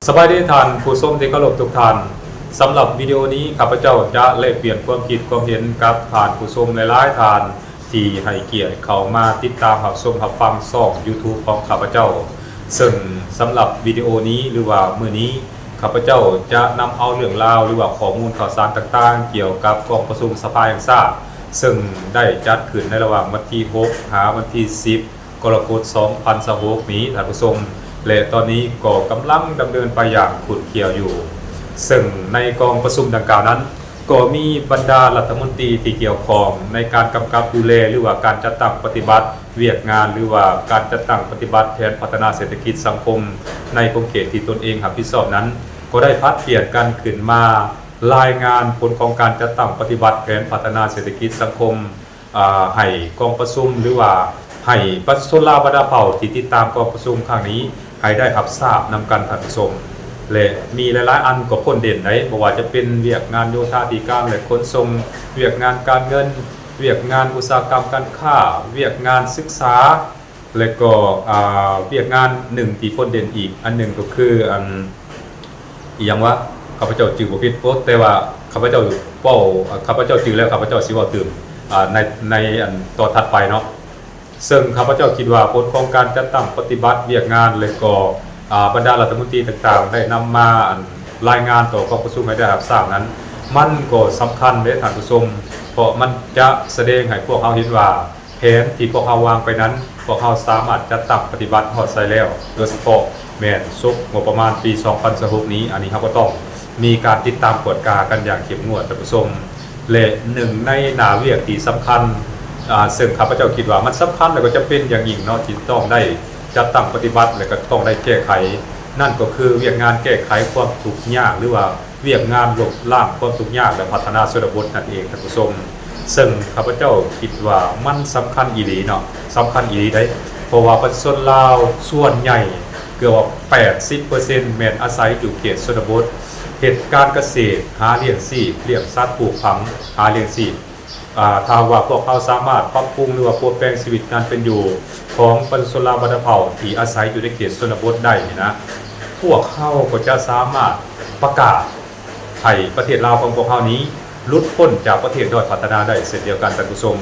ສະບາຍດີທ່ານຜູ້ຊົມທີ່ເຄົາລົບທຸກທ່ານ. ສຳລັບວິດີໂອນີ້ ຂ້າພະເຈົ້າຈະແລກປ່ຽນຄວາມຄິດຄວາມເຫັນກັບທ່ານຜູ້ຊົມຫຼາຍໆທ່ານ ທີ່ໃຫ້ກຽດເຂົ້າມາຕິດຕາມຮັບຊົມຮັບຟັງຊ່ອງ YouTube ຂອງຂ້າພະເຈົ້າ. ເຊິ່ງສຳລັບວິດີໂອນີ້ ຫຼືວ່າມື້ນີ້ ຂ້າພະເຈົ້າຈະນຳເອົາເລື່ອງລາວ ຫຼືວ່າຂໍ້ມູນຂ່າວສານຕ່າງໆ ກ່ຽວກັບກອງປະຊຸມສະພາແຫ່ງຊາດ ເຊິ່ງໄດ້ຈັດຂຶ້ນໃນລະຫວ່າງວັນທີຫົກ ຫາວັນທີສິບ ກໍລະກົດ ສອງພັນຊາວຫົກນີ້ ທ່ານຜູ້ຊົມ ແລະ ຕອນນີ້ກໍກຳລັງດຳເນີນໄປຢ່າງຂຸ້ນຂ້ຽວຢູ່. ເຊິ່ງໃນກອງປະຊຸມດັ່ງກ່າວນັ້ນ ກໍມີບັນດາລັດຖະມົນຕີທີ່ກ່ຽວຂ້ອງໃນການກຳກັບດູແລ ຫຼືວ່າການຈັດຕັ້ງປະຕິບັດວຽກງານ ຫຼືວ່າການຈັດຕັ້ງປະຕິບັດແຜນພັດທະນາເສດຖະກິດສັງຄົມໃນຂົງເຂດທີ່ຕົນເອງຮັບຜິດຊອບນັ້ນ ກໍໄດ້ຜັດປ່ຽນກັນຂຶ້ນມາລາຍງານຜົນຂອງການຈັດຕັ້ງປະຕິບັດແຜນພັດທະນາເສດຖະກິດສັງຄົມ ອາ ໃຫ້ກອງປະຊຸມ ຫຼືວ່າໃຫ້ປະຊາຊົນລາວບັນດາເຜົ່າທີ່ຕິດຕາມກອງປະຊຸມຄັ້ງນີ້ ໃຫ້ໄດ້ຮັບຊາບນຳກັນທ່ານຜູ້ຊົມ ແລະ ມີຫຼາຍໆອັນກໍພົ້ນເດັ່ນໄດ໋ ບໍ່ວ່າຈະເປັນວຽກງານໂຍທາທິການ ແລະ ຂົນສົ່ງ, ວຽກງານການເງິນ, ວຽກງານອຸດສາຫະກຳການຄ້າ, ວຽກງານສຶກສາ ແລະກໍ ອາ ວຽກງານໜຶ່ງທີ່ພົ້ນເດັ່ນອີກອັນໜຶ່ງກໍຄື ອັນ ອີ່ຫຍັງວະ ຂ້າພະເຈົ້າຈື່ບໍ່ຜິດ ໂອ້ ແຕ່ວ່າຂ້າພະເຈົ້າເວົ້າ ຂ້າພະເຈົ້າຈື່ແລ້ວ ຂ້າພະເຈົ້າຊິເວົ້າຕື່ມ ອາ ໃນ ໃນອັນຕອນຖັດໄປເນາະ. ເຊິ່ງຂ້າພະເຈົ້າຄິດວ່າຜົນຂອງການຈັດຕັ້ງປະຕິບັດວຽກງານ ແລະກໍ ອາ ບັນດາລັດຖະມົນຕີຕ່າງໆ ໄດ້ນຳມາ ອັນ ລາຍງານຕໍ່ກອງປະຊຸມໃຫ້ໄດ້ຮັບຊາບນັ້ນ ມັນກໍສຳຄັນເດ້ທ່ານຜູ້ຊົມ ເພາະມັນຈະສະແດງໃຫ້ພວກເຮົາເຫັນວ່າ ແຜນທີ່ພວກເຮົາວາງໄປນັ້ນ ພວກເຮົາສາມາດຈັດຕັ້ງປະຕິບັດຮອດໃສແລ້ວ ໂດຍສະເພາະແມ່ນສົກງົບປະມານປີສອງພັນຊາວຫົກນີ້ ອັນນີ້ເຮົາກໍຕ້ອງມີການຕິດຕາມກວດກາກັນຢ່າງເຂັ້ມງວດ ທ່ານຜູ້ຊົມ ແລະ ໜຶ່ງໃນໜ້າວຽກທີ່ສຳຄັນ ອາ ເຊິ່ງຂ້າພະເຈົ້າຄິດວ່າມັນສຳຄັນ ແລະ ກໍຈຳເປັນຢ່າງຍິ່ງເນາະ ທີ່ຕ້ອງໄດ້ຈັດຕັ້ງປະຕິບັດ ແລະ ກໍຕ້ອງໄດ້ແກ້ໄຂ ນັ້ນກໍຄືວຽກງານແກ້ໄຂຄວາມທຸກຍາກ ຫຼືວ່າ ວຽກງານລົບລ້າງຄວາມທຸກຍາກ ແລະ ພັດທະນາຊົນນະບົດນັ້ນເອງ ທ່ານຜູ້ຊົມ. ເຊິ່ງຂ້າພະເຈົ້າຄິດວ່າມັນສຳຄັນອີ່ຫຼີເນາະ, ສຳຄັນອີ່ຫຼີເດ້, ເພາະວ່າປະຊາຊົນລາວສ່ວນໃຫຍ່ ເກືອບວ່າແປດສິບເປີເຊັນ ແມ່ນອາໄສຢູ່ເຂດຊົນນະບົດ, ເຮັດການກະເສດ, ຫາລ້ຽງຊີບ, ລ້ຽງສັດ, ປູກຝັງ, ຫາລ້ຽງຊີບ. ອາ ຖ້າຫາກວ່າພວກເຮົາສາມາດປັບປຸງ ຫຼືວ່າປົວແປງຊີວິດການເປັນຢູ່ຂອງປະຊາຊົນລາວບັນດາເຜົ່າທີ່ອາໄສຢູ່ໃນເຂດຊົນນະບົດໄດ້ນີ້ນະ, ພວກເຮົາກໍຈະສາມາດປະກາດໃຫ້ປະເທດລາວຂອງພວກເຮົານີ້ ຫຼຸດພົ້ນຈາກປະເທດດ້ອຍພັດທະນາໄດ້ເຊັ່ນດຽວກັນ, ທ່ານຜູ້ຊົມ.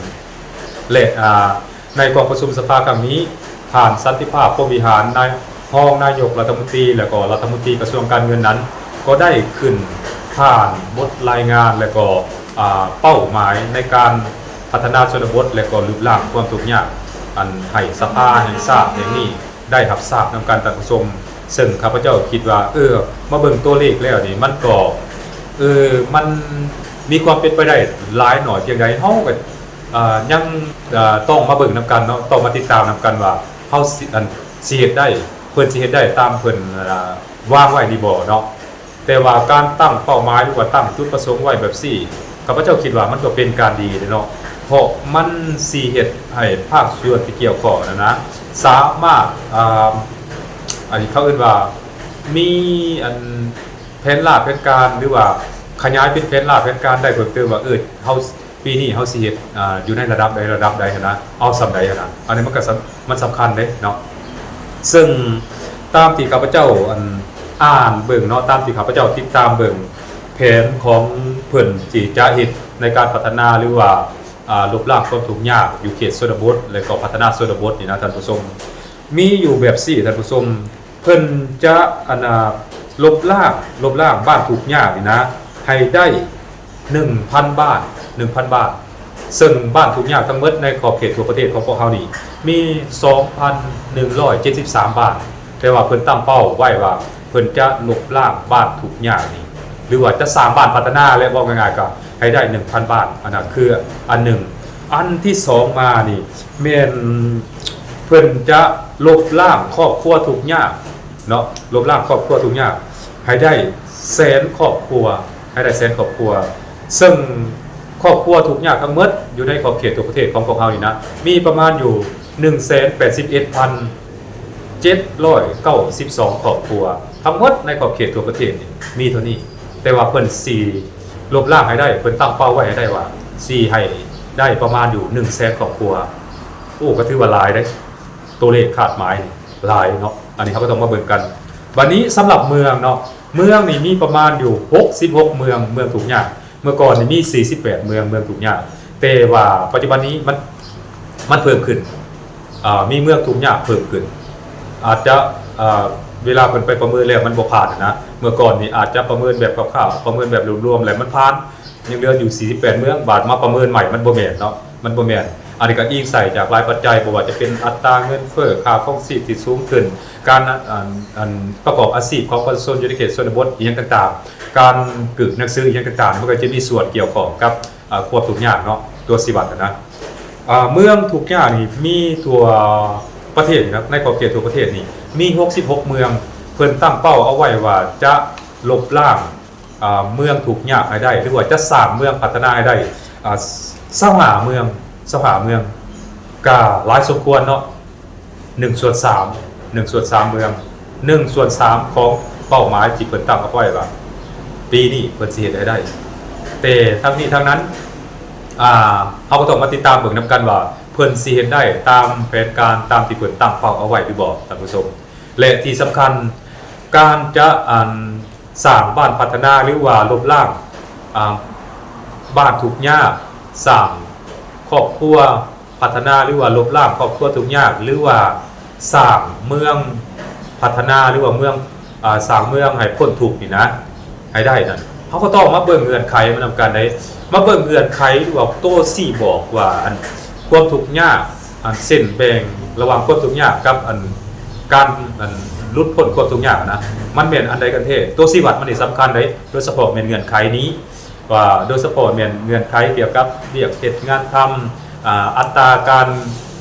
ແລະ ອາ ໃນກອງປະຊຸມສະພາຄັ້ງນີ້, ທ່ານ ສັນຕິພາບ ພົມວິຫານ ນາຍ ຮອງນາຍົກລັດຖະມົນຕີ ແລະ ກໍລັດຖະມົນຕີກະຊວງການເງິນນັ້ນ ກໍໄດ້ຂຶ້ນຜ່ານບົດລາຍງານ ແລະ ກໍ ອາ ເປົ້າໝາຍໃນການພັດທະນາຊົນນະບົດ ແລະ ກໍລຶບລ້າງຄວາມທຸກຍາກ ອັນໃຫ້ສະພາແຫ່ງຊາດແຫ່ງນີ້ໄດ້ຮັບຊາບນຳກັນ, ທ່ານຜູ້ຊົມ. ເຊິ່ງຂ້າພະເຈົ້າຄິດວ່າ ເອີ ມາເບິ່ງຕົວເລກແລ້ວນີ້ ມັນກໍ ເອີ ມັນມີຄວາມເປັນໄປໄດ້ຫຼາຍໜ້ອຍພຽງໃດ ເຮົາກໍ ອາ ຍັງ ອາ ຕ້ອງມາເບິ່ງນຳກັນເນາະ, ຕ້ອງມາຕິດຕາມນຳກັນວ່າ ເຮົາຊິ ອັນ ຊິເຮັດໄດ້ ເພິ່ນຊິເຮັດໄດ້ຕາມເພິ່ນ ອາ ວາງໄວ້ນີ້ບໍ່ເນາະ. ແຕ່ວ່າການຕັ້ງເປົ້າໝາຍ ຫຼືວ່າຕັ້ງຈຸດປະສົງໄວ້ແບບຊີ້ ຂ້າພະເຈົ້າຄິດວ່າມັນກໍເປັນການດີເດ້ເນາະ, ເພາະມັນຊິເຮັດໃຫ້ພາກສ່ວນທີ່ກ່ຽວຂ້ອງນັ້ນນະ ສາມາດ ອາ ອັນນີ້ເຂົາເອີ້ນວ່າ ມີ ອັນ ແຜນລາແຜນການ ຫຼືວ່າຂະຫຍາຍເປັນແຜນລາແຜນການໄດ້ເພີ່ມເຕີມວ່າ ເອີ ເຮົາ ປີນີ້ເຮົາຊິເຮັດ ອາ ຢູ່ໃນລະດັບໃດ ລະດັບໃດຫັ້ນນະ, ເອົາສ່ຳໃດຫັ້ນນະ, ອັນນີ້ມັນກໍສຳ ມັນສຳຄັນເດ້ເນາະ. ເຊິ່ງຕາມທີ່ຂ້າພະເຈົ້າ ອັນ ອ່ານເບິ່ງເນາະ, ຕາມທີ່ຂ້າພະເຈົ້າຕິດຕາມເບິ່ງແຜນຂອງເພິ່ນທີ່ຈະເຮັດໃນການພັດທະນາ ຫຼືວ່າ ອາ ລົບລ້າງຄວາມທຸກຍາກຢູ່ເຂດຊົນນະບົດ ແລະ ກໍພັດທະນາຊົນນະບົດນີ້ນະ ທ່ານຜູ້ຊົມ, ມີຢູ່ແບບຊີ້ ທ່ານຜູ້ຊົມ. ເພິ່ນຈະ ອັນ ອາ ລົບລ້າງ ລົບລ້າງບ້ານທຸກຍາກນີ້ນະ ໃຫ້ໄດ້ໜຶ່ງພັນບ້ານ ໜຶ່ງພັນບ້ານ, ເຊິ່ງບ້ານທຸກຍາກທັງໝົດໃນຂອບເຂດທົ່ວປະເທດຂອງພວກເຮົານີ້ ມີສອງພັນໜຶ່ງຮ້ອຍເຈັດສິບສາມບ້ານ, ແຕ່ວ່າເພິ່ນຕັ້ງເປົ້າໄວ້ວ່າ ເພິ່ນຈະລົບລ້າງບ້ານທຸກຍາກນີ້ ຫຼືວ່າຈະສ້າງບ້ານພັດທະນາ ແລະ ເວົ້າງ່າຍໆ ກໍໃຫ້ໄດ້ໜຶ່ງພັນບ້ານ, ອັນນັ້ນຄືອັນໜຶ່ງ. ອັນທີສອງມານີ້ ແມ່ນເພິ່ນຈະລົບລ້າງຄອບຄົວທຸກຍາກເນາະ, ລົບລ້າງຄອບຄົວທຸກຍາກໃຫ້ໄດ້ແສນຄອບຄົວ, ໃຫ້ໄດ້ແສນຄອບຄົວ, ເຊິ່ງຄອບຄົວທຸກຍາກທັງໝົດຢູ່ໃນຂອບເຂດທົ່ວປະເທດຂອງພວກເຮົານີ້ນະ ມີປະມານຢູ່ໜຶ່ງແສນແປດສິບເອັດພັນເຈັດຮ້ອຍເກົ້າສິບສອງຄອບຄົວ, ທັງໝົດໃນຂອບເຂດທົ່ວປະເທດນີ້ມີເທົ່ານີ້, ແຕ່ວ່າເພິ່ນຊິລົບລ້າງໃຫ້ໄດ້, ເພິ່ນຕັ້ງເປົ້າໄວ້ໃຫ້ໄດ້ວ່າ ຊິໃຫ້ໄດ້ປະມານຢູ່ໜຶ່ງແສນຄອບຄົວ. ໂອ້ ກໍຖືວ່າຫຼາຍເດ້. ຕົວເລກຄາດໝາຍນີ້ຫຼາຍເນາະ, ອັນນີ້ເຮົາກໍຕ້ອງມາເບິ່ງກັນ ບາດນີ້ສຳລັບເມືອງເນາະ ເມືອງນີ້ມີປະມານຢູ່ຫົກສິບຫົກເມືອງ ເມືອງທຸກຍາກ. ເມື່ອກ່ອນນີ້ມີສີ່ສິບແປດເມືອງ ເມືອງທຸກຍາກ ແຕ່ວ່າປັດຈຸບັນນີ້ມັນ ມັນເພີ່ມຂຶ້ນ ອ່າ ມີເມືອງທຸກຍາກເພີ່ມຂຶ້ນ ອາດຈະ ອ່າ ເວລາເພິ່ນໄປປະເມີນແລ້ວມັນບໍ່ຜ່ານນະ. ເມື່ອກ່ອນນີ້ອາດຈະປະເມີນແບບຄ່າວໆ ປະເມີນແບບລວມໆ ແລ້ວມັນຜ່ານ ຍັງເຫຼືອຢູ່ສີ່ສິບແປດເມືອງ ບາດມາປະເມີນໃໝ່ມັນບໍ່ແມ່ນເນາະ ມັນບໍ່ແມ່ນ. ອັນນີ້ກໍອີງໃສ່ຈາກຫຼາຍປັດໄຈ ບໍ່ວ່າຈະເປັນອັດຕາເງິນເຟີ້ ຄ່າຄອງຊີບທີ່ສູງຂຶ້ນ ການ ອັນ ອັນ ປະກອບອາຊີບຂອງປະຊາຊົນຢູ່ໃນເຂດຊົນນະບົດ ອີ່ຫຍັງຕ່າງໆ ການກືກໜັງສື ອີ່ຫຍັງຕ່າງໆ ມັນກໍຈະມີສ່ວນກ່ຽວຂ້ອງກັບ ອ່າ ຄວາມທຸກຍາກເນາະ ຕົວຊີ້ວັດນະ. ອ່າ ເມືອງທຸກຍາກນີ້ມີທົ່ວປະເທດນະ ໃນຂອບເຂດທົ່ວປະເທດນີ້ມີຫົກສິບຫົກເມືອງ ເພິ່ນຕັ້ງເປົ້າເອົາໄວ້ວ່າຈະລົບລ້າງ ອ່າ ເມືອງທຸກຍາກໃຫ້ໄດ້ ຫຼືວ່າຈະສ້າງເມືອງພັດທະນາໃຫ້ໄດ້ ອ່າ ຊາວຫ້າເມືອງ ຊາວຫ້າເມືອງ ກະຫຼາຍສົມຄວນເນາະ ໜຶ່ງສ່ວນສາມ ໜຶ່ງສ່ວນສາມເມືອງ ໜຶ່ງສ່ວນສາມຂອງເປົ້າໝາຍທີ່ເພິ່ນຕັ້ງເອົາໄວ້ວ່າ ປີນີ້ເພິ່ນຊິເຮັດໃຫ້ໄດ້. ແຕ່ທັງນີ້ທັງນັ້ນ ອ່າ ເຮົາກໍຕ້ອງມາຕິດຕາມເບິ່ງນຳກັນວ່າ ເພິ່ນຊິເຮັດໄດ້ຕາມແຜນການ ຕາມທີ່ເພິ່ນຕັ້ງເປົ້າເອົາໄວ້ຫຼືບໍ່ ທ່ານຜູ້ຊົມ. ແລະ ທີ່ສຳຄັນ ການຈະ ອັນ ສ້າງບ້ານພັດທະນາ ຫຼືວ່າລົບລ້າງ ອ່າ ບ້ານທຸກຍາກ ສ້າງຄອບຄົວພັດທະນາ ຫຼືວ່າລົບລ້າງຄອບຄົວທຸກຍາກ ຫຼືວ່າສ້າງເມືອງພັດທະນາ ຫຼືວ່າເມືອງ ອ່າ ສ້າງເມືອງໃຫ້ພົ້ນທຸກນີ້ນະ ໃຫ້ໄດ້ນັ້ນ ເຮົາກໍຕ້ອງມາເບິ່ງເງື່ອນໄຂມານຳກັນເດ້ ມາເບິ່ງເງື່ອນໄຂ ຫຼືວ່າໂຕຊີ້ບອກວ່າ ອັນ ຄວາມທຸກຍາກ ອັນ ເສັ້ນແບ່ງລະຫວ່າງຄວາມທຸກຍາກກັບ ອັນ ການ ອັນ ຫຼຸດພົ້ນຄວາມທຸກຍາກນະ ມັນແມ່ນອັນໃດກັນແທ້? ໂຕຊີ້ວັດມັນນີ້ສຳຄັນເດ້ ໂດຍສະເພາະແມ່ນເງື່ອນໄຂນີ້ ວ່າໂດຍສະເພາະແມ່ນເງື່ອນໄຂກ່ຽວກັບວຽກເຮັດງານທຳ ອ່າ ອັດຕາການ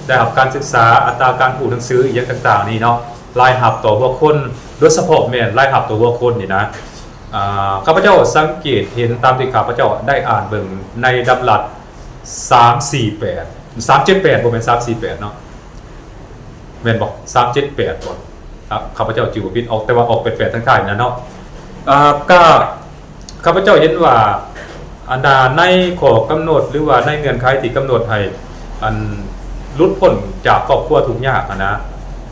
ໄດ້ຮັບການສຶກສາ ອັດຕາການຮູ້ໜັງສື ອີ່ຫຍັງຕ່າງໆນີ້ເນາະ ລາຍຮັບຕໍ່ຫົວຄົນ ໂດຍສະເພາະແມ່ນລາຍຮັບຕໍ່ຫົວຄົນນີ້ນະ. ອ່າ ຂ້າພະເຈົ້າສັງເກດເຫັນຕາມທີ່ຂ້າພະເຈົ້າໄດ້ອ່ານເບິ່ງໃນດຳລັດ ສາມສີ່ແປດ ສາມເຈັດແປດ ບໍ່ແມ່ນ ສາມສີ່ແປດ ເນາະ ແມ່ນບໍ່? ສາມເຈັດແປດ ບໍ່? ອ່າ ຂ້າພະເຈົ້າຈື່ບໍ່ຜິດ ອອກ ແຕ່ວ່າອອກແປດແປດ ທາງທ້າຍນັ້ນເນາະ. ອ່າ ກະ ຂ້າພະເຈົ້າເຫັນວ່າ ອັນ ໃນຂໍ້ກຳນົດ ຫຼືວ່າໃນເງື່ອນໄຂທີ່ກຳນົດໃຫ້ ອັນ ຫຼຸດພົ້ນຈາກຄອບຄົວທຸກຍາກຫັ້ນນະ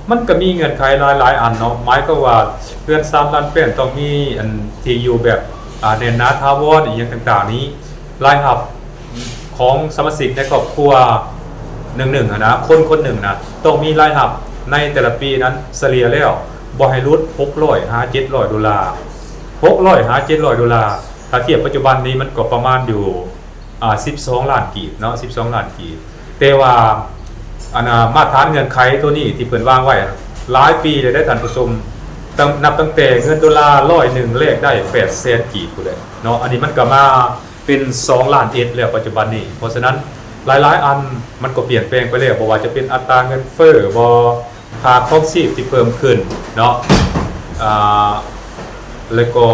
ມັນກໍມີເງື່ອນໄຂຫຼາຍໆອັນເນາະ ໝາຍຄວາມວ່າເຮືອນຊານລານແປ້ນຕ້ອງມີ ອັນ ທີ່ຢູ່ແບບ ອ່າ ແໜ້ນໜາຖາວອນ ອີ່ຫຍັງຕ່າງໆນີ້ ລາຍຮັບຂອງສະມາຊິກໃນຄອບຄົວໜຶ່ງໆຫັ້ນນະ ຄົນຄົນໜຶ່ງນະ ຕ້ອງມີລາຍຮັບໃນແຕ່ລະປີນັ້ນ ສະເລ່ຍແລ້ວບໍ່ໃຫ້ຫຼຸດຫົກຮ້ອຍຫາເຈັດຮ້ອຍໂດລາ ຫົກຮ້ອຍຫາເຈັດຮ້ອຍໂດລາ ຖ້າທຽບປັດຈຸບັນນີ້ມັນກໍປະມານຢູ່ ອ່າ ສິບສອງລ້ານກີບເນາະ ສິບສອງລ້ານກີບ ແຕ່ວ່າ ອັນ ມາດຕະຖານເງື່ອນໄຂໂຕນີ້ທີ່ເພິ່ນວາງໄວ້ຫຼາຍປີແລ້ວເດ້ທ່ານຜູ້ຊົມ ຕັ້ງ ນັບຕັ້ງແຕ່ເງິນໂດລາຮ້ອຍໜຶ່ງແລກໄດ້ແປດແສນກີບພຸ້ນແຫຼະເນາະ ອັນນີ້ມັນກໍມາເປັນສອງລ້ານເອັດແລ້ວປັດຈຸບັນນີ້ ເພາະສະນັ້ນຫຼາຍໆອັນມັນກໍປ່ຽນແປງໄປແລ້ວ ບໍ່ວ່າຈະເປັນອັດຕາເງິນເຟີ້ບໍ ຄ່າຄອງຊີບທີ່ເພີ່ມຂຶ້ນເນາະ ອ່າ ແລ້ວກໍ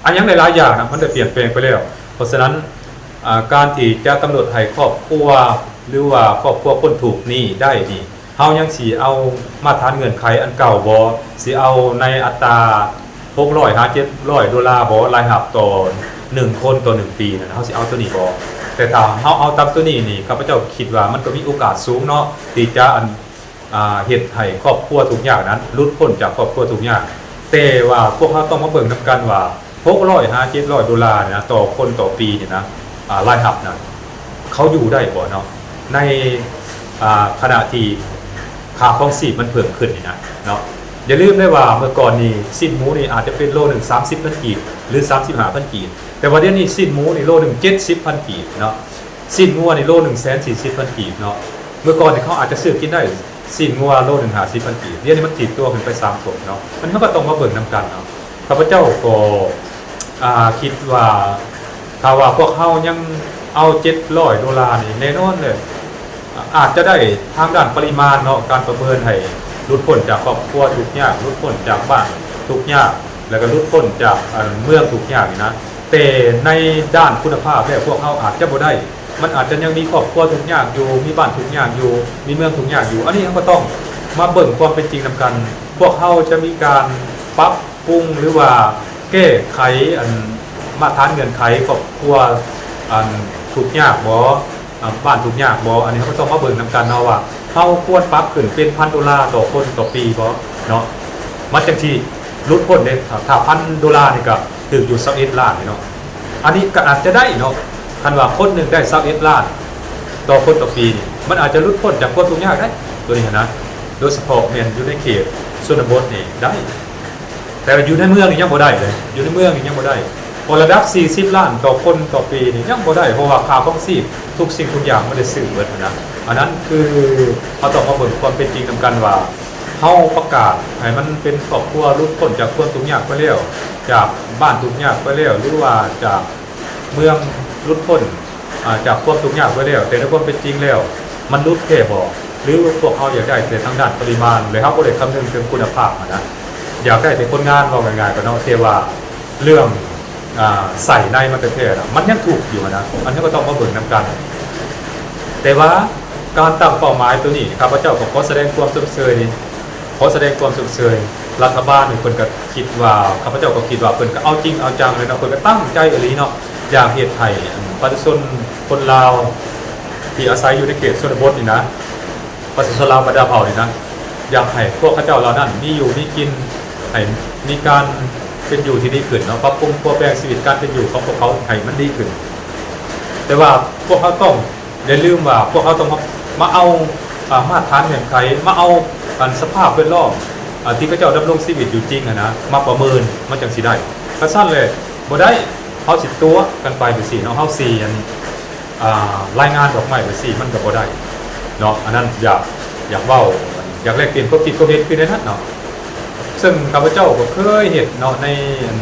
ອັນຫຍັງຫຼາຍໆຢ່າງນະ ມັນໄດ້ປ່ຽນແປງໄປແລ້ວ ເພາະສະນັ້ນ ອ່າ ການທີ່ຈະກຳນົດໃຫ້ຄອບຄົວ ຫຼືວ່າຄອບຄົວພົ້ນທຸກນີ້ໄດ້ນີ້ ເຮົາຍັງຊິເອົາມາດຕະຖານເງື່ອນໄຂອັນເກົ່າບໍ່? ຊິເອົາໃນອັດຕາຫົກຮ້ອຍຫາເຈັດຮ້ອຍໂດລາບໍ່? ລາຍຮັບຕໍ່ໜຶ່ງຄົນຕໍ່ໜຶ່ງປີນັ້ນ ເຮົາຊິເອົາໂຕນີ້ບໍ່? ແຕ່ຖ້າເຮົາເອົາຕາມໂຕນີ້ນີ້ ຂ້າພະເຈົ້າຄິດວ່າມັນກໍມີໂອກາດສູງເນາະ ທີ່ຈະ ອັນ ອ່າ ເຮັດໃຫ້ຄອບຄົວທຸກຍາກນັ້ນ ຫຼຸດພົ້ນຈາກຄອບຄົວທຸກຍາກ ແຕ່ວ່າພວກເຮົາຕ້ອງມາເບິ່ງນຳກັນວ່າ ຫົກຮ້ອຍຫາເຈັດຮ້ອຍໂດລານີ້ນະ ຕໍ່ຄົນຕໍ່ປີນີ້ນະ ອ່າ ລາຍຮັບນະ ເຂົາຢູ່ໄດ້ບໍ່ເນາະ ໃນ ອ່າ ຂະນະທີ່ຄ່າຄອງຊີບມັນເພີ່ມຂຶ້ນນີ້ນະເນາະ. ຢ່າລືມໄດ້ວ່າເມື່ອກ່ອນນີ້ຊີ້ນໝູນີ້ອາດຈະເປັນໂລໜຶ່ງສາມສິບພັນກີບ ຫຼື ສາມສິບຫ້າພັນກີບ ແຕ່ວ່າດຽວນີ້ຊີ້ນໝູນີ້ໂລໜຶ່ງເຈັດສິບພັນກີບເນາະ. ຊີ້ນງົວນີ້ໂລໜຶ່ງແສນສີ່ສິບພັນກີບເນາະ. ເມື່ອກ່ອນນີ້ເຂົາອາດຈະຊື້ກິນໄດ້ຊີ້ນງົວໂລໜຶ່ງຫ້າສິບພັນກີບ ດຽວນີ້ມັນຖີບຕົວຂຶ້ນໄປສາມເທົ່າເນາະ. ອັນນີ້ເຮົາກໍຕ້ອງມາເບິ່ງນຳກັນເນາະ. ຂ້າພະເຈົ້າກໍ ອ່າ ຄິດວ່າ ຖ້າວ່າພວກເຮົາຍັງເອົາເຈັດຮ້ອຍໂດລານີ້ ແນ່ນອນເລີຍ ອາດຈະໄດ້ທາງດ້ານປະລິມານເນາະ ການປະເມີນໃຫ້ຫຼຸດພົ້ນຈາກຄອບຄົວທຸກຍາກ ຫຼຸດພົ້ນຈາກບ້ານທຸກຍາກ ແລ້ວກໍຫຼຸດພົ້ນຈາກ ອັນ ເມືອງທຸກຍາກນີ້ນະ. ແຕ່ໃນດ້ານຄຸນນະພາບແລ້ວ ພວກເຮົາອາດຈະບໍ່ໄດ້ ມັນອາດຈະຍັງມີຄອບຄົວທຸກຍາກຢູ່ ມີບ້ານທຸກຍາກຢູ່ ມີເມືອງທຸກຍາກຢູ່. ອັນນີ້ເຮົາກໍຕ້ອງມາເບິ່ງຄວາມເປັນຈິງນຳກັນ ພວກເຮົາຈະມີການປັບປຸງ ຫຼືວ່າແກ້ໄຂ ອັນ ມາດຕະຖານເງື່ອນໄຂຄອບຄົວ ອັນ ທຸກຍາກບໍ່? ອ່າ ບ້ານທຸກຍາກບໍ່? ອັນນີ້ເຮົາກໍຕ້ອງມາເບິ່ງນຳກັນເນາະວ່າ ເຮົາຄວນປັບຂຶ້ນເປັນພັນໂດລາຕໍ່ຄົນຕໍ່ປີບໍ່ເນາະ? ມັນຈັ່ງຊິ ຫຼຸດພົ້ນເດ້ ຖ້າ ຖ້າພັນໂດລານີ້ກໍຖືກຢູ່ຊາວເອັດລ້ານເນາະ. ອັນນີ້ກໍອາດຈະໄດ້ເນາະ ຄັນວ່າຄົນໜຶ່ງໄດ້ຊາວເອັດລ້ານຕໍ່ຄົນຕໍ່ປີນີ້ ມັນອາດຈະຫຼຸດພົ້ນຈາກຄວາມທຸກຍາກໄດ້ ໂຕນີ້ຫັ້ນນະ. ໂດຍສະເພາະແມ່ນຢູ່ໃນເຂດຊົນນະບົດນີ້ໄດ້ ແຕ່ວ່າຢູ່ໃນເມືອງນີ້ຍັງບໍ່ໄດ້ເດ້ ຢູ່ໃນເມືອງນີ້ຍັງບໍ່ໄດ້ ເພາະລະດັບສີ່ສິບລ້ານຕໍ່ຄົນຕໍ່ປີນີ້ຍັງບໍ່ໄດ້ ເພາະວ່າຄ່າຄອງຊີບທຸກສິ່ງທຸກຢ່າງມັນໄດ້ຊື້ເບິດຫັ້ນນະ. ອັນນັ້ນຄືເຮົາຕ້ອງມາເບິ່ງຄວາມເປັນຈິງນຳກັນວ່າ ເຮົາປະກາດໃຫ້ມັນເປັນຄອບຄົວຫຼຸດພົ້ນຈາກຄວາມທຸກຍາກໄປແລ້ວ ຈາກບ້ານທຸກຍາກໄປແລ້ວ ຫຼືວ່າຈາກເມືອງຫຼຸດພົ້ນ ອາ ຈາກຄວາມທຸກຍາກໄປແລ້ວ ແຕ່ໃນຄວາມເປັນຈິງແລ້ວ ມັນຫຼຸດແທ້ບໍ່ ຫຼືພວກເຮົາຢາກໄດ້ແຕ່ທາງດ້ານປະລິມານ ແລະເຮົາບໍ່ໄດ້ຄຳນຶງເຖິງຄຸນນະພາບຫັ້ນນະ. ຢາກໄດ້ແຕ່ຄົນງານ ເວົ້າງ່າຍໆກໍເນາະ ແຕ່ວ່າເລື່ອງ ອາ ໃສ່ໃນມັນແທ້ໆນະ ມັນຍັງທຸກຢູ່ຫັ້ນນະ. ອັນນີ້ກໍຕ້ອງມາເບິ່ງນຳກັນ ແຕ່ວ່າການຕັ້ງເປົ້າໝາຍໂຕນີ້ ຂ້າພະເຈົ້າກໍຂໍສະແດງຄວາມຊົມເຊີຍນີ້ ຂໍສະແດງຄວາມຊົມເຊີຍ ລັດຖະບານນີ້ເພິ່ນກໍຄິດວ່າ ຂ້າພະເຈົ້າກໍຄິດວ່າເພິ່ນກໍເອົາຈິງເອົາຈັງເລີຍເນາະ ເພິ່ນກໍຕັ້ງໃຈອີ່ຫຼີເນາະ ຢາກເຮັດໃຫ້ ອັນ ປະຊາຊົນຄົນລາວທີ່ອາໄສຢູ່ໃນເຂດຊົນນະບົດນີ້ນະ ປະຊາຊົນລາວບັນດາເຜົ່ານີ້ນະ ຢາກໃຫ້ພວກເຂົາເຈົ້າເຫຼົ່ານັ້ນມີຢູ່ມີກິນ ໃຫ້ມີການເປັນຢູ່ທີ່ດີຂຶ້ນເນາະ ປັບປຸງປົວແປງຊີວິດການເປັນຢູ່ຂອງພວກເຂົາໃຫ້ມັນດີຂຶ້ນ. ແຕ່ວ່າພວກເຮົາຕ້ອງ ຢ່າລືມວ່າພວກເຮົາຕ້ອງມາ ມາເອົາ ອາ ມາດຖານເງື່ອນໄຂ ມາເອົາ ອັນ ສະພາບແວດລ້ອມ ອາ ທີ່ເຂົາເຈົ້າດຳລົງຊີວິດຢູ່ຈິງຫັ້ນນະ ມາປະເມີນ ມັນຈັ່ງຊິໄດ້. ຄັນຊັ້ນແລ້ວບໍ່ໄດ້ ເຮົາຊິຕົວະກັນໄປຈັ່ງຊີ້ເນາະ ເຮົາຊິ ອັນ ອາ ລາຍງານດອກໄມ້ໄປຊີ້ ມັນກໍບໍ່ໄດ້ເນາະ. ອັນນັ້ນຢາກ ຢາກເວົ້າ ຢາກແລກປ່ຽນຄວາມຄິດຄວາມເຫັນຄືໃນນັ້ນເນາະ. ເຊິ່ງຂ້າພະເຈົ້າກໍເຄີຍເຮັດເນາະ ໃນ ອັນ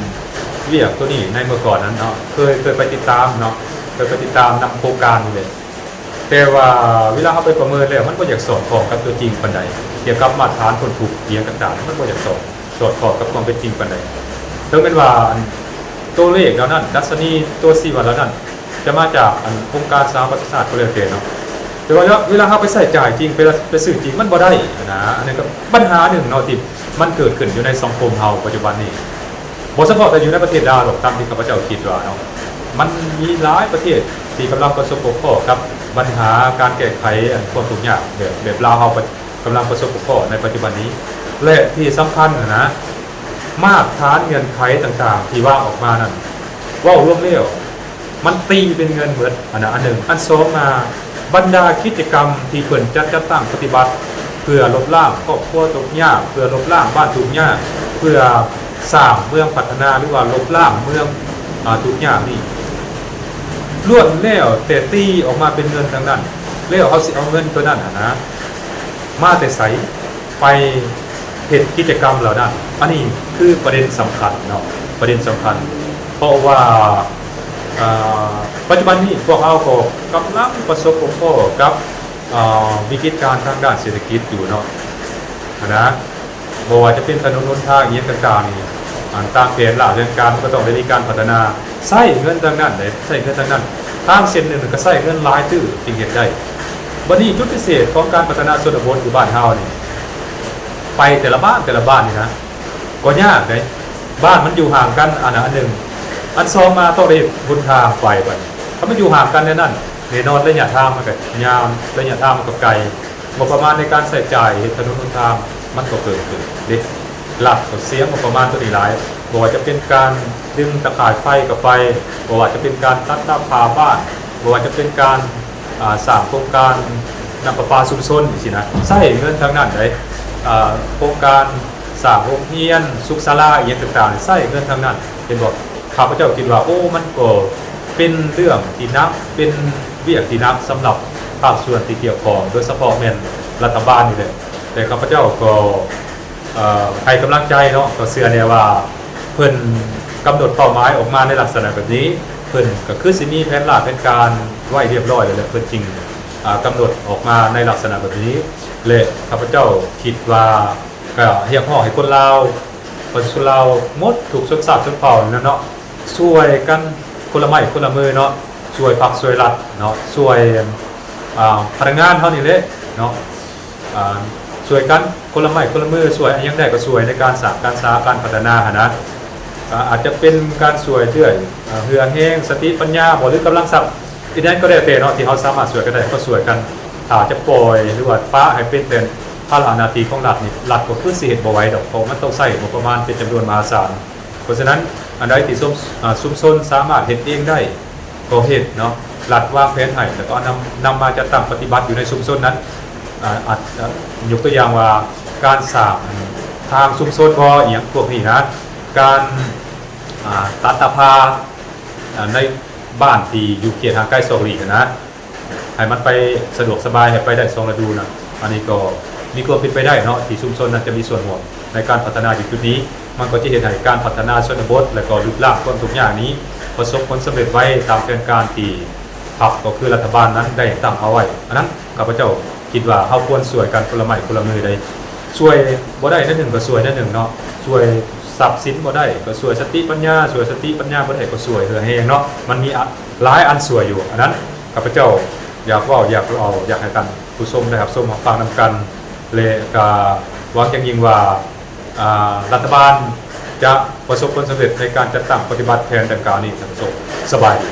ວຽກໂຕນີ້ໃນເມື່ອກ່ອນນັ້ນເນາະ ເຄີຍ ເຄີຍໄປຕິດຕາມເນາະ ເຄີຍໄປຕິດຕາມນຳໂຄງການນີ້ແຫຼະ. ແຕ່ວ່າເວລາເຮົາໄປປະເມີນແລ້ວ ມັນບໍ່ຢາກສອດຄ່ອງກັບຕົວຈິງປານໃດ ກ່ຽວກັບມາດຖານພົ້ນທຸກອີ່ຫຍັງຕ່າງໆ ມັນບໍ່ຢາກສອດ ສອດຄ່ອງກັບຄວາມເປັນຈິງປານໃດ. ເຖິງແມ່ນວ່າ ອັນ ຕົວເລກເຫຼົ່ານັ້ນ ດັດຊະນີຕົວຊີ້ວັດເຫຼົ່ານັ້ນ ຈະມາຈາກ ອັນ ອົງການສະຫະປະຊາຊາດກໍແລ້ວແຕ່ເນາະ ແຕ່ວ່າເວລາເຮົາໄປໃຊ້ຈ່າຍຈິງ ໄປ ໄປຊື້ຈິງ ມັນບໍ່ໄດ້ຫັ້ນນະ. ອັນນັ້ນກໍບັນຫາໜຶ່ງເນາະ ທີ່ມັນເກີດຂຶ້ນຢູ່ໃນສັງຄົມເຮົາປັດຈຸບັນນີ້. ບໍ່ສະເພາະແຕ່ຢູ່ໃນປະເທດລາວດອກ ຕາມທີ່ຂ້າພະເຈົ້າຄິດວ່າເນາະ ມັນມີຫຼາຍປະເທດທີ່ກຳລັງປະສົບພົບພໍ້ກັບບັນຫາການແກ້ໄຂ ອັນ ຄວາມທຸກຍາກແບບ ແບບລາວເຮົາກຳລັງປະສົບພົບພໍ້ໃນປັດຈຸບັນນີ້. ແລະ ທີ່ສຳຄັນຫັ້ນນະ ມາດຖານເງື່ອນໄຂຕ່າງໆທີ່ວາງອອກມານັ້ນ ເວົ້າລວມແລ້ວ ມັນຕີເປັນເງິນເໝິດ ອັນນັ້ນອັນໜຶ່ງ. ອັນສອງມາ ບັນດາກິດຈະກຳທີ່ເພິ່ນຈັດ ຈັດຕັ້ງປະຕິບັດ ເພື່ອລົບລ້າງຄອບຄົວທຸກຍາກ ເພື່ອລົບລ້າງບ້ານທຸກຍາກ ເພື່ອສ້າງເມືອງພັດທະນາ ຫຼືວ່າລົບລ້າງເມືອງ ອາ ທຸກຍາກນີ້ ລ້ວນແລ້ວແຕ່ຕີອອກມາເປັນເງິນທັງນັ້ນ. ແລ້ວເຮົາຊິເອົາເງິນໂຕນັ້ນຫັ້ນນະ ມາແຕ່ໃສ ໄປເຮັດກິດຈະກຳເຫຼົ່ານັ້ນ. ອັນນີ້ຄືປະເດັນສຳຄັນເນາະ ປະເດັນສຳຄັນ ເພາະວ່າ ເອີ ປັດຈຸບັນນີ້ພວກເຮົາກໍກຳລັງປະສົບພົບພໍ້ກັບ ເອີ ວິກິດການທາງດ້ານເສດຖະກິດຢູ່ເນາະ ຫັ້ນນະ. ບໍ່ວ່າຈະເປັນຖະໜົນຫົນທາງອີ່ຫຍັງຕ່າງໆນີ້ ອັນຕາມແຜນລາວແຜນການ ມັນກໍຕ້ອງໄດ້ມີການພັດທະນາ ໃຊ້ເງິນທັງນັ້ນເດ້ ໃຊ້ເງິນທັງນັ້ນ. ທາງເສັ້ນໜຶ່ງກໍໃຊ້ເງິນຫຼາຍຕື້ຈຶ່ງເຮັດໄດ້. ບັດນີ້ຈຸດພິເສດຂອງການພັດທະນາຊົນນະບົດຢູ່ບ້ານເຮົານີ້ ໄປແຕ່ລະບ້ານ ແຕ່ລະບ້ານນີ້ນະ ກໍຍາກເດ້. ບ້ານມັນຢູ່ຫ່າງກັນ ອັນນັ້ນອັນໜຶ່ງ ອັນສອງມາຕ້ອງໄດ້ເຮັດຫົນທາງໄປ. ບັດນີ້ ຄັນມັນຢູ່ຫ່າງກັນແນວນັ້ນ ແນ່ນອນໄລຍະທາງມັນກໍຍາວ ໄລຍະທາງມັນກໍໄກ ງົບປະມານໃນການໃຊ້ຈ່າຍເຮັດຖະໜົນຫົນທາງມັນກໍເພີ່ມຂຶ້ນເດ້. ລັດກໍເສຍງົບປະມານຕົວນີ້ຫຼາຍ ບໍ່ວ່າຈະເປັນການດຶງຕາຂ່າຍໄຟເຂົ້າໄປ ບໍ່ວ່າຈະເປັນການຕັດລາຄາບ້ານ ບໍ່ວ່າຈະເປັນການ ອາ ສ້າງໂຄງການນ້ຳປະປາຊຸມຊົນຈັ່ງຊີ້ນະ ໃຊ້ເງິນທັງນັ້ນເດ້. ອາ ໂຄງການສ້າງໂຮງຮຽນ ສຸກສາລາ ອີ່ຫຍັງຕ່າງໆ ໃຊ້ເງິນທັງນັ້ນ ເຫັນບໍ່? ຂ້າພະເຈົ້າຄິດວ່າ ໂອ້ ມັນກໍເປັນເລື່ອງທີ່ໜັກ ເປັນວຽກທີ່ໜັກສຳລັບພາກສ່ວນທີ່ກ່ຽວຂ້ອງ ໂດຍສະເພາະແມ່ນລັດຖະບານນີ້ແຫຼະ. ແຕ່ຂ້າພະເຈົ້າກໍ ເອີ ໃຫ້ກຳລັງໃຈເນາະ ກໍເຊື່ອແນ່ວ່າເພິ່ນກຳນົດເປົ້າໝາຍອອກມາໃນລັກສະນະແບບນີ້ ເພິ່ນກໍຄືຊິມີແຜນລາແຜນການໄວ້ຮຽບຮ້ອຍແລ້ວແຫຼະ ເພິ່ນຈຶ່ງ ອາ ກຳນົດອອກມາໃນລັກສະນະແບບນີ້. ແລະ ຂ້າພະເຈົ້າຄິດວ່າ ກໍຮຽກຮ້ອງໃຫ້ຄົນລາວ ປະຊາຊົນລາວໝົດທຸກຊົນຊາດຊົນເຜົ່ານີ້ແຫຼະເນາະ ຊ່ວຍກັນຄົນລະໄມ້ຄົນລະມືເນາະ ຊ່ວຍພັກຊ່ວຍລັດເນາະ ຊ່ວຍ ອາ ພະນັກງານເຮົານີ້ແຫຼະເນາະ ອາ ຊ່ວຍກັນຄົນລະໄມ້ຄົນລະມື ຊ່ວຍຫຍັງໄດ້ກໍຊ່ວຍໃນການສ້າງການສາການພັດທະນາຫັ້ນນະ. ອາ ອາດຈະເປັນການຊ່ວຍເລື່ອຍ ອາ ເຫື່ອແຮງ ສະຕິປັນຍາບໍ ຫຼືກຳລັງຊັບ ອີ່ຫຍັງກໍແລ້ວແຕ່ເນາະ ທີ່ເຮົາສາມາດຊ່ວຍກັນໄດ້ ກໍຊ່ວຍກັນ. ຖ້າຈະປ່ອຍ ຫຼືວ່າປະໃຫ້ເປັນແຕ່ ພາລະໜ້າທີ່ຂອງລັດນີ້ ລັດກໍຄືຊິເຮັດບໍ່ໄຫວດອກ ເພາະມັນຕ້ອງໃຊ້ງົບປະມານເປັນຈຳນວນມະຫາສານ. ເພາະສະນັ້ນ ອັນໃດທີ່ຊຸມ ອາ ຊຸມຊົນສາມາດເຮັດເອງໄດ້ກໍເຮັດເນາະ, ລັດວາງແຜນໃຫ້ ແລ້ວກໍນຳ ນຳມາຈັດຕັ້ງປະຕິບັດຢູ່ໃນຊຸມຊົນນັ້ນ. ອາ ອາດ ອາ ຍົກຕົວຢ່າງວ່າ ການສ້າງທາງຊຸມຊົນບໍ ອີ່ຫຍັງພວກນີ້ນະ, ການ ອາ ຕັດຕາພາ ອາ ໃນບ້ານທີ່ຢູ່ເຂດຫ່າງໄກສອກຫຼີກຫັ້ນນະ ໃຫ້ມັນໄປສະດວກສະບາຍ ໃຫ້ໄປໄດ້ສອງລະດູນະ. ອັນນີ້ກໍມີຄວາມເປັນໄປໄດ້ເນາະ ທີ່ຊຸມຊົນນັ້ນຈະມີສ່ວນຮ່ວມໃນການພັດທະນາຢູ່ຈຸດນີ້. ມັນກໍຈະເຮັດໃຫ້ການພັດທະນາຊົນນະບົດ ແລະ ກໍຫຼຸດລ້າງຄວາມທຸກຍາກນີ້ປະສົບຜົນສຳເລັດໄວຕາມແຜນການທີ່ພັກ ກໍຄືລັດຖະບານນັ້ນໄດ້ຕັ້ງເອົາໄວ້. ອັນນັ້ນ ຂ້າພະເຈົ້າຄິດວ່າເຮົາຄວນຊ່ວຍກັນຄົນລະໄມ້ຄົນລະມືໄດ໋. ຊ່ວຍບໍ່ໄດ້ແນວໜຶ່ງກໍຊ່ວຍແນວໜຶ່ງເນາະ, ຊ່ວຍຊັບສິນບໍ່ໄດ້ກໍຊ່ວຍສະຕິປັນຍາ, ຊ່ວຍສະຕິປັນຍາບໍ່ໄດ້ກໍຊ່ວຍເຫື່ອແຮງເນາະ. ມັນມີ ອະ ຫຼາຍອັນຊ່ວຍຢູ່. ອັນນັ້ນ ຂ້າພະເຈົ້າຢາກເວົ້າ ຢາກເລົ່າ ຢາກໃຫ້ທ່ານຜູ້ຊົມໄດ້ຮັບຊົມຮັບຟັງນຳກັນ ແລະ ກະຫວັງຢ່າງຍິ່ງວ່າ ອາ ລັດຖະບານຈະປະສົບຜົນສຳເລັດໃນການຈັດຕັ້ງປະຕິບັດແຜນດັ່ງກ່າວນີ້. ທ່ານຜູ້ຊົມ ສະບາຍດີ.